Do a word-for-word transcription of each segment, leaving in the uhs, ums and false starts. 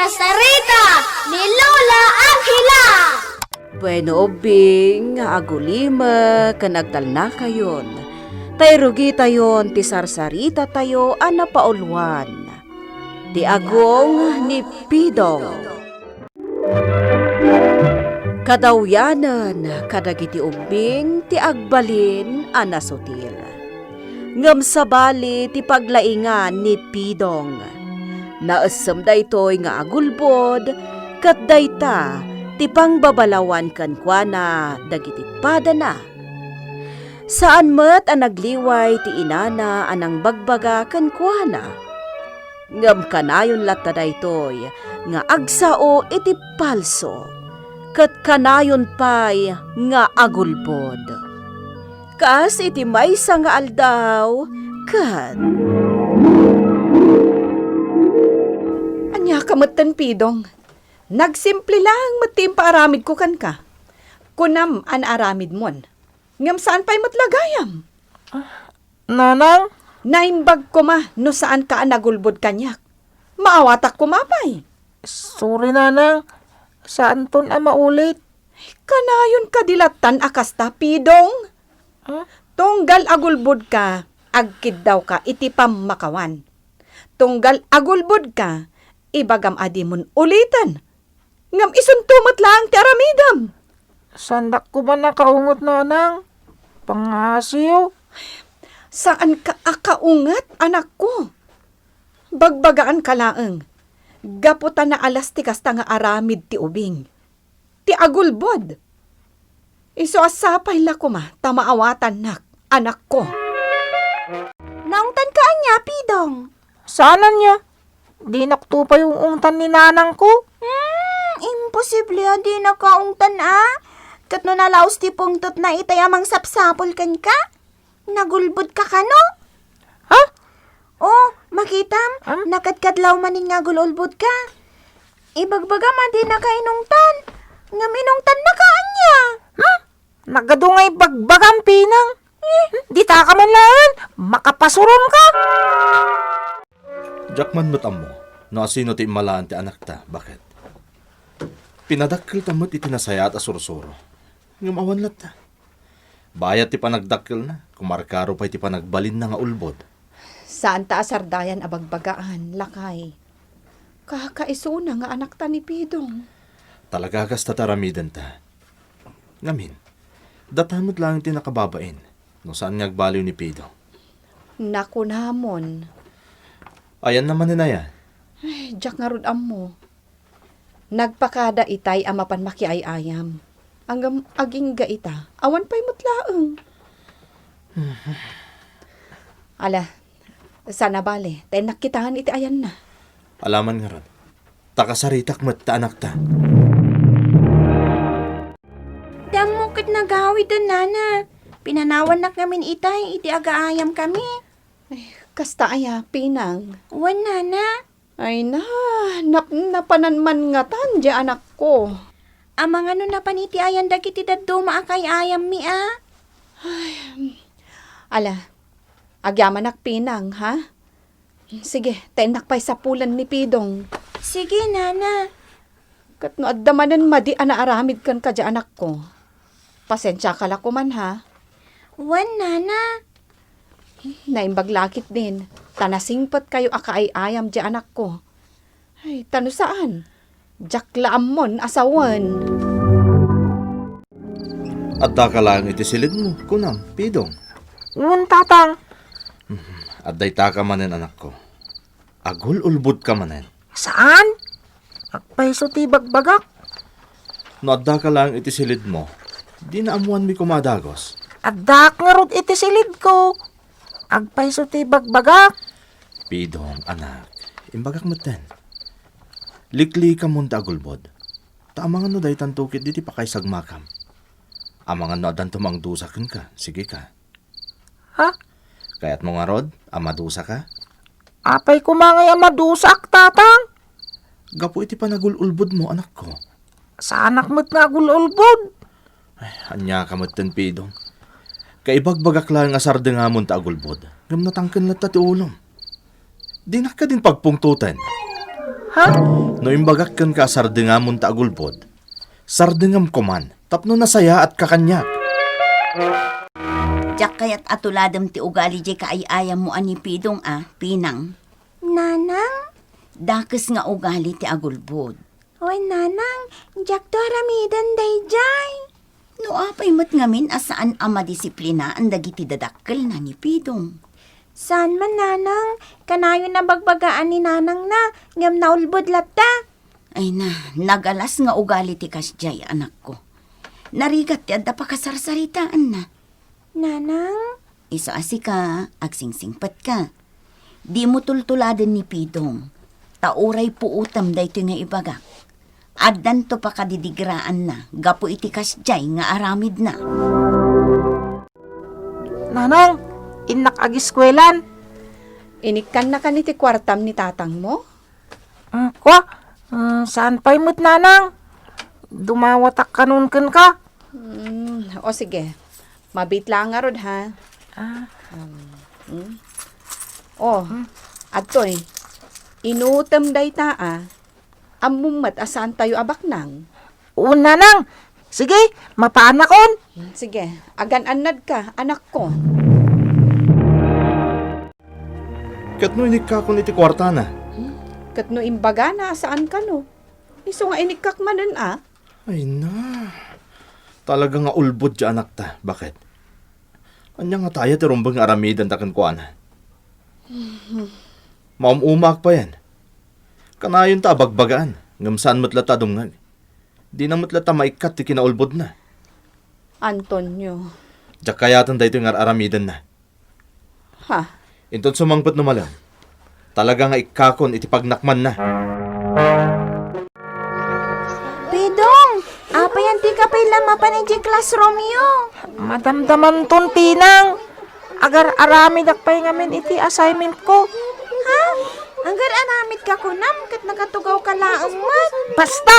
Sarita ni Lola Angela. Bueno, ubbing, agulimek ken agtalnakayon, ta irugitayon ti sarsaritatayo a napauluan, ti Agong ni Pidong. Kadawyanen kadagiti ubbing ti agbalin a nasutil. Ngem sabali ti paglaingan ni Pidong. Naessem daytoy nga agulbod, ket dayta ti pangbabalawan kenkuana dagiti padana. Saan met a nagliway ti inana a nangbagbaga kenkuana. Ngem kanayon latta daytoy nga agsao iti palso, ket kanayon pay nga agulbod. Kas iti maysa nga aldaw, ket Aniaka metten, Pidong? Nagsimple laeng met ti impaaramidko kenka. Kunam a naaramidmon. Ngem saan pay met la gayam? Nanang? Naimbag koma no saanka a nagulbod kaniak. Maawatak koma pay. Sorry, Nanang. Saanton a maulit. Kanayon kadi lattan a kasta, Pidong? Ah? Tunggal agulbodka, agkiddawka iti pammakawan. Tunggal agulbodka, ibagam a dimon uliten. Ngem isunto met laeng ti aramidem. Saandak koma nakaunget, Nanang. Pangngasiw. Saanka a kaunget, anakko. Bagbagaanka laeng. Gapu ta naalas ti kasta nga aramid ti ubing. Ti agulbod. Isu a sapay la koma ta maawatannak, anakko. Naungtanka ania, Pidong? Saan ania? Dinakto pay ungtan ni nanangko. Hmm, imposible a dinaka ungtan a. Ket no nalaos ti pungtotna itay a mangsapsapul kenka, nagulbodka kano? Ha? O, makitam, Am? Nakadkadlaw manen nga agul-ulbodka. Ibagbagam a dinaka inungtan. Ngem inungtannaka ania? Hmm? Nagadu nga ibagbagam, Pinang. Eh, ditaka man laeng, makapasuronka. Diak man met ammo no asino ti immalaan ti anakta, baket. Pinadakkelta met iti nasayaat a sursuro. Ngem awan latta. Bayat ti panagdakkelna, kumarkaro pay ti panagbalinna nga ulbod. Saanta a sardayan a bagbagaan, lakay. Kakaisuna nga anakta ni Pidong. Talaga kasta ti aramidenta. Ngamin, data met laeng ti nakababain, no saan nga agbaliw ni Pidong. Nakunamon. Ayanna manen aya? Ay, diak ngarud ammo. Nagpakada itay a mapan makiay-ayam. Ngem agingga ita, awan pay met laeng. Ala, saan a bale, ta innak kitaen iti ayanna. Alaman ngarud, ta kasaritak met ta anakta. Dammo ket nagawiden, nana. Pinanawannak ngamin itay iti agaayam kami. Ay, kasta aya, Pinang? Wen, nana. Ay na, nap-, napanan man ngatan diay anakko. Amangan no napan iti ayan dagiti dadduma a kay-ayammi a? Ay, ala, agyamanak, Pinang, ha? Sige, ta innak pay sapulen ni Pidong. Sige, nana. Ket no adda manen madi a naaramid kenka diay anakko, pasensiaka la koman, ha? Wen, nana. Naimbag la ketdin, ta nasingpetkayo a kaay-ayam diay anakko. Ay, ta no saan, diak la ammon a sawen. Addaka laeng iti silidmo, kunam, Pidong? Wen, Tatang. Mhm. Adda itaka manen, anakko. Agul-ulbodka manen. Saan? Agpayso ti bagbagak. No addaka laeng iti silidmo, dina ammoanmi koma a dagus. Addaak ngarud iti silidko. Agpayso ti bagbagak. Pidong, anak, imbagak metten. Liklikamon ta agulbod. Ta amangan no daytanto ketdi ti pakaisagmakam. Amangan no addanto mangdusa kenka, sige ka. Ha? Kayatmo ngarud a madusaka? Apay koma ngay a madusak, Tatang? Gapu iti panagul-ulbodmo, anakko. Saanak met nga agul-ulbod. Ay, ania ka metten, Pidong? Kaibagbagak laeng a sardengamon ta agulbod, ngem natangken latta ti ulom. Dinak kadin pagpungtoten. No imbagak kenka a sardengamon ta agulbod, sardengam koman tapno nasayaatka kaniak. Diak kayat a tuladem ti ugali diay kaay-ayammo a ni Pidong a, Pinang. Nanang? Dakes nga ugali ti agulbod. Wen, Nanang, diakto aramiden daydiay. No apay met ngamin a saan a madisiplinaan dagiti dadakkelna ni Pidong? Saan man, Nanang. Kanayon a bagbagaan ni Nanangna, ngem naulbod latta. Ay na, nagalas nga ugali ti kasdiay, anakko. Narigat ti adda pakasarsaritaanna. Nanang? Isu a sika, agsingsingpetka. Dimo tultuladen ni Pidong, ta uray puotem daytoy nga ibagak. Addanto pakadidigraanna gapu iti kasdiay nga aramidna. Nanang, innak agiskuelan. Inikkannaka iti kuartam ni tatangmo? Mm, kua, mm, saan pay met, Nanang? Dumawatak kanon kenka. Mm, o sige. Mabit lang ngarud, ha? Ah. Um, mm. O, adtoy. Inutem dayta, a. Ammom met a saantayo a baknang. Wen, Nanang. Sige, mapaanakon. Mm, sige. Agan-annadka, anakko. Ket no inikkakon iti kuartana? Hmm? Ket no imbagana a saan kano? Isu nga inikkak manen a? Ay na. Talaga nga ulbod ti anakta. Baket? Ania ngata aya ti rumbeng nga aramidenta kenkuana? Maum-umaak payen. Kanayonta a bagbagaan, ngem saan met latta a dumngeg. Dina met latta maikkat ti kinaulbodna. Antonio. Diak kayaten daytoy nga ar-aramidenna. Ha? Inton sumangpet no malem, talaga nga ikkakon iti pagnakmanna. Pidong, apay a dika pay la mapan idiay classroomyo? Madamdamanton, Pinang. Agar-aramidak pay ngamin iti assignmentko. Ha? Agar-aramidka kunam ket nakatugawka laeng met? Basta!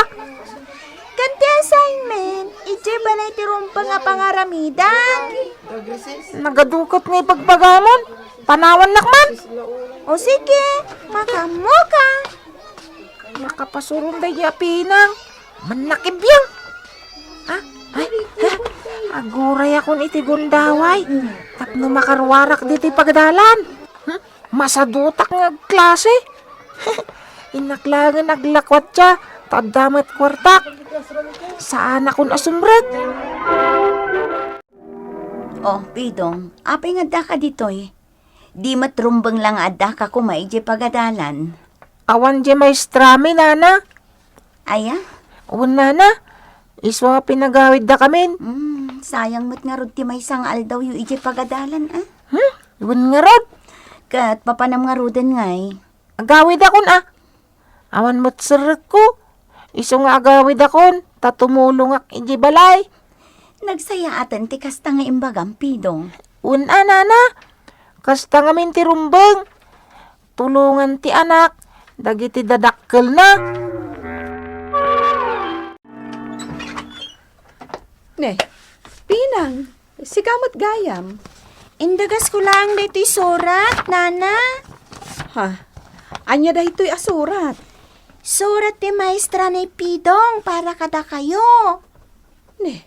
Ket ti assignment, idiay balay ti rumbeng a pangaramidan. Nagaduket nga ibagbagamon. Panawannak man. O sige, makaammoka. Makapasuron daydi a Pinang. Mannakibiang. Ah, ay, ah, agurayakon iti gundaway. Tapno makaruarak ditoy pagdalan. Hmm? Masadutak nga agklase. Innak laengen aglakuatsa, ta adda met kuartak. Saanakon a sumrek. Oh, Pidong, apay nga addaka ditoy? Di met rumbeng la nga addaka koma idiay pagadalan. Awan diay maestrami, Nana. Aya? Wen, Nana. Isu a pinagawidda kamin. Hmm, sayang met ngarud ti maysa nga aldawyo idiay pagadalan, a? Hmm? Wen ngarud? Ket papanam ngaruden ngay? Agawidakon, a. Awan met serrekko. Isu nga agawidakon, ta tumulongak idiay balay. Nagsayaaten ti kasta nga imbagam, Pidong. Wen a, Nana. Kasta ngamin ti rumbeng. Tulongan ti anak dagiti dadakkelna. Ne, Pinang, sika met gayam. Indagasko laeng daytoy surat, Nana. Ha? Ania daytoy a surat? Surat ti maestra ni Pidong para kadakayo. Ne,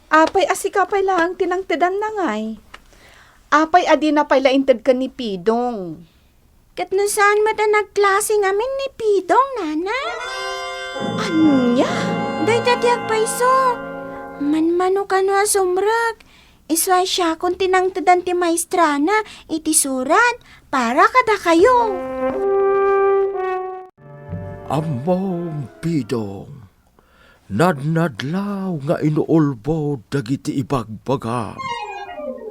apay a sika pay laeng ti nangtedanna ngay? Apay a dina pay la inted ken ni Pidong? Ket no saan met a nagklase ngamin ni Pidong, Nana? Ania? Dayta ti agpayso. Manmano kano a sumrek, isu a siakon ti nangtedan ti maestrana iti surat para kadakayo. Ammom, Pidong, nadnadlaw nga inuulbod dagiti ibagbagam.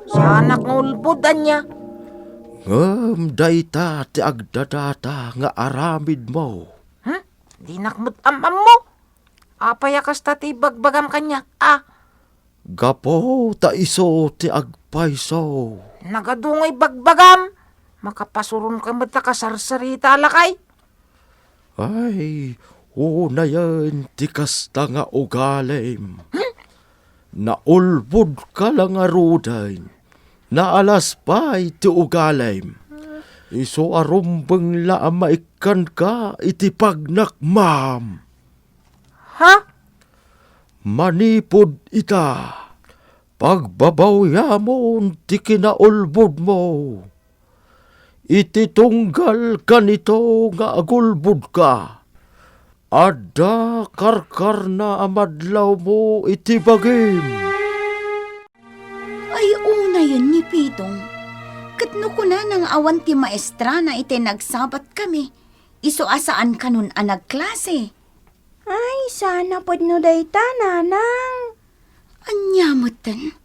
Saanak nga ulbod, ania? Ngem dayta ti agdadata nga aramidmo. Hmm? Dinak met am-ammo. Apay a kasta ti ibagbagam kaniak, a? Gapu ta isu ti agpayso. Nagadu nga ibagbagam. Makapasuronka met a kasarsarita a lakay. Ay, unayen ti kasta nga ugalim. Hmm? Naulbodka la ngaruden. Naalas pay ti ugalim. isu a rumbeng la a maikkanka iti pagnakmam. Ha? Manipud ita, pagbabawiamon ti kinaulbodmo. Iti tunggal kanito nga agulbodka, adda karkarna a madlawmo iti bagim. Ay, unayen ni Pidong. Ket no kunana nga awan ti maestrana iti nagsabat kami, isu a saan kanon a nagklase. Ay, sana pudno dayta, Nanang. Ania metten?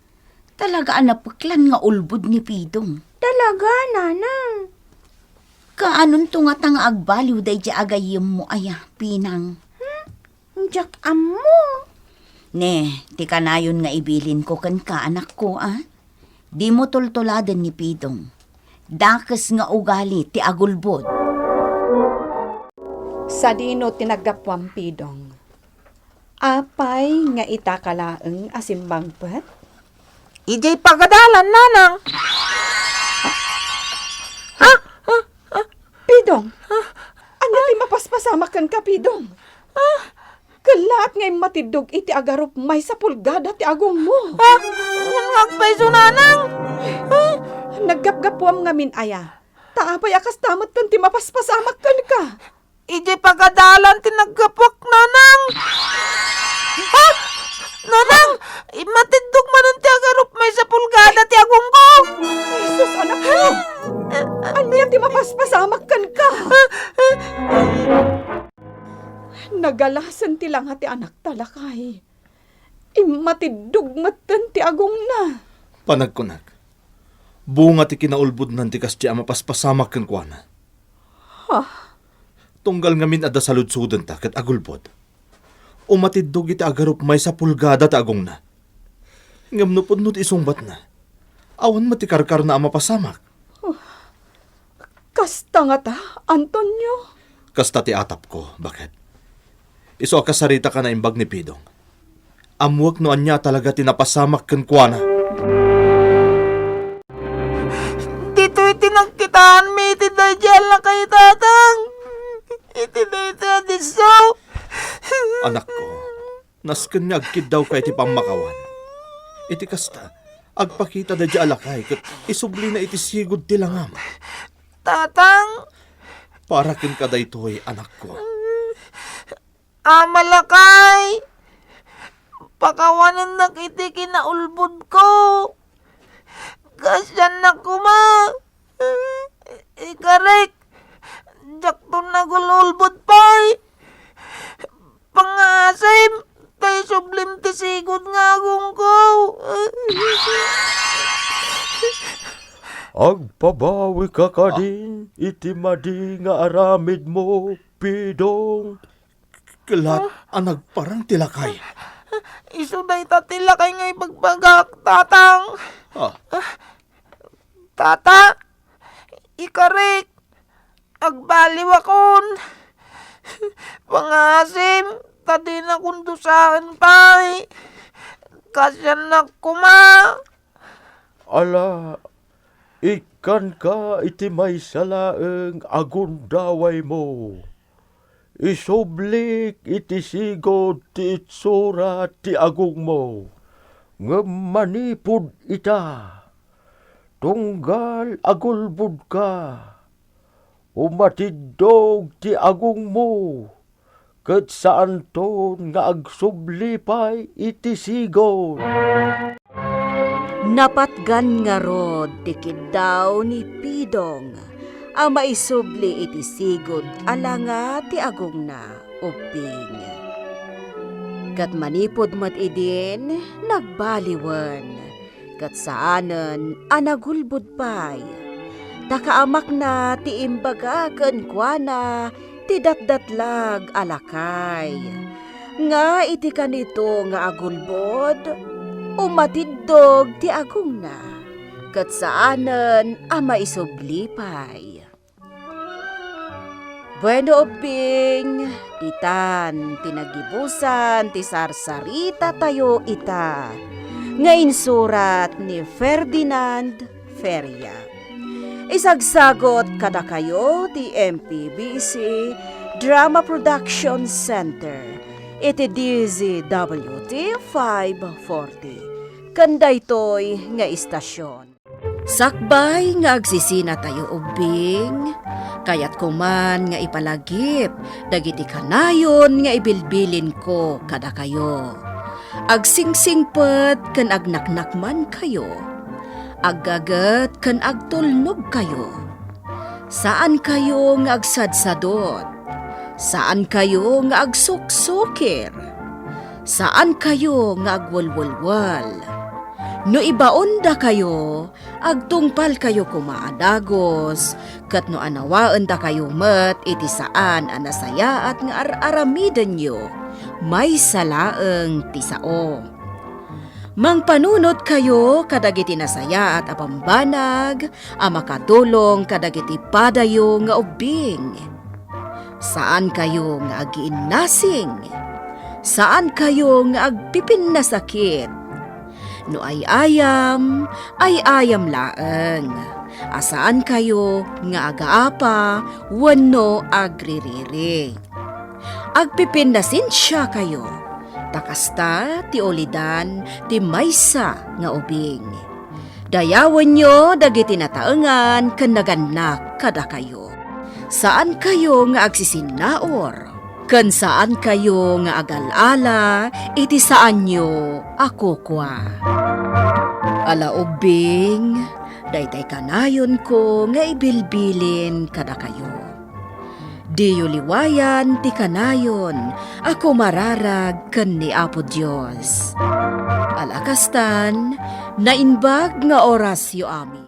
Talaga a napeklan nga ulbod ni Pidong. Talaga, Nanang. Kaanonto ngata nga agbaliw daydi agayyemmo aya, Pinang? Hmm? Diak ammo. Ne, ti kanayon nga ibilinko kenka, anakko, a? Dimo tultuladen ni Pidong. Dakes nga ugali ti agulbod. Sadino ti naggapuam, Pidong? Apay nga itaka laeng a simmangpet? Idiay pagadalan, Nanang. Ah! Ah! Ah! Pidong! Ah! Ania ti mapaspasamak kenka, Pidong? Ah! Kellaat nga immatiddog iti agarup maysa pulgada ti agongmo. Ah! Wen nga agpayso, Nanang? Ah! Naggapgapuam ngamin aya? Ta apay a kasta metten ti mapaspasamak kenka? Idiay pagadalan ti naggapuak, Nanang. Ah! Nanang, immatiddog manen ti agarup maysa pulgada ti agongko. Jesus, anakko! Ania ti mapaspasamak kenka? Nagalasen ti langa ti anakta, lakay. Immatiddog metten ti agongna. Panagkunak, bunga ti kinaulbodnan ti kasdi a mapaspasamak kenkuana. Ha? Tunggal ngamin adda saludsodenta ket agulbod, umatiddog iti agarup maysa pulgada ti agongna. Ngem no pudno ti isungbatna, awan met ti karkarna a mapasamak. Oh, kasta ngata, Antonio? Kasta ti atapko, baket. Isu a kasarita ka naimbag ni Pidong. Ammoek no ania talaga ti napasamak kenkuana. Ditoy ti nagkitaanmi iti daydi a lakay, Tatang. Iti dayta a disso. Anakko, nasken nga agkiddawka iti pammakawan. Iti kasta, agpakita daydi a lakay ket isublina iti sigud ti langam. Tatang! Para kenka daytoy, anakko. Ama, lakay, pakawanennak iti kinaulbodko. Kaasiannak koma. Ikarik, diakton agul-ulbod pay. Pangaasim, ta isublim ti sigud nga agongko. Agpabawika kadin iti madi nga aramidmo, Pidong. Kellaat a nagparang ti lakay. Isu dayta ti lakay nga ibagbagak, Tatang. Ah. Tata, ikarik, agbaliwakon. Pangaasim, ta dinakon dusaen pay. Kaasiannak koma. Ala, ikkanka iti maysa laeng a gundawaymo. Isublik iti sigud ti itsura ti agongmo, ngem manipud ita, tunggal agulbodka, umatiddog ti agongmo, ket saanton nga agsubli pay iti sigud. Napatgan ngarud ti kiddaw ni Pidong a maisubli iti sigud a langa ti agongna, Ubbing. Ket manipud met idin, nagbaliwen, ket saanen a nagulbod pay, ta kaamakna ti imbaga kenkuana ti datdatlag a lakay, nga iti kanito nga agulbod, umatiddog ti agongna, ket saanen a maisubli pay. Bueno, Ubbing, ditan ti nagibusan ti sarsaritatayo ita nga insurat ni Ferdinand Feria. Isagsagut kadakayo ti M P B C Drama Production Center iti D Z W T five forty ken daytoy nga istasion. Sakbay nga agsisinatayo ubbing, kayatko man nga ipalagip dagiti kanayon nga ibilbilinko kadakayo. Agsingsingpet ken agnaknakmankayo. Aggaget ken agtulnogkayo. Saankayo nga agsadsadot. Saankayo nga agsuksukir. Saankayo nga agwelwelwel. No ibaondakayo, agtungpalkayo koma a dagus, ket no anawaendakayo met iti saan a nasayaat nga ar-aramidenyo, maysa laeng ti sao. Mangpanunotkayo kadagiti nasayaat a bambanag a makadulong kadagiti padayo nga ubbing. Saankayo nga agiinnasing. Saankayo nga agpipinnasakit. No ay-ayam, ay-ayam laeng. A saankayo nga agaapa wenno agririri. Agpipinnasensiakayo, ta kasta ti ulidan ti maysa nga ubing. Dayawenyo dagiti nataengan ken nagannak kadakayo. Saankayo nga agsisinnaur, ken saankayo nga agal-ala iti saanyo a kukua. Ala ubbing, daytay kanayonko nga ibilbilin kadakayo. Diyo liwayan ti kanayon a kumararag ken ni Apo Dios. Ala kastan, naimbag nga orasyo amin.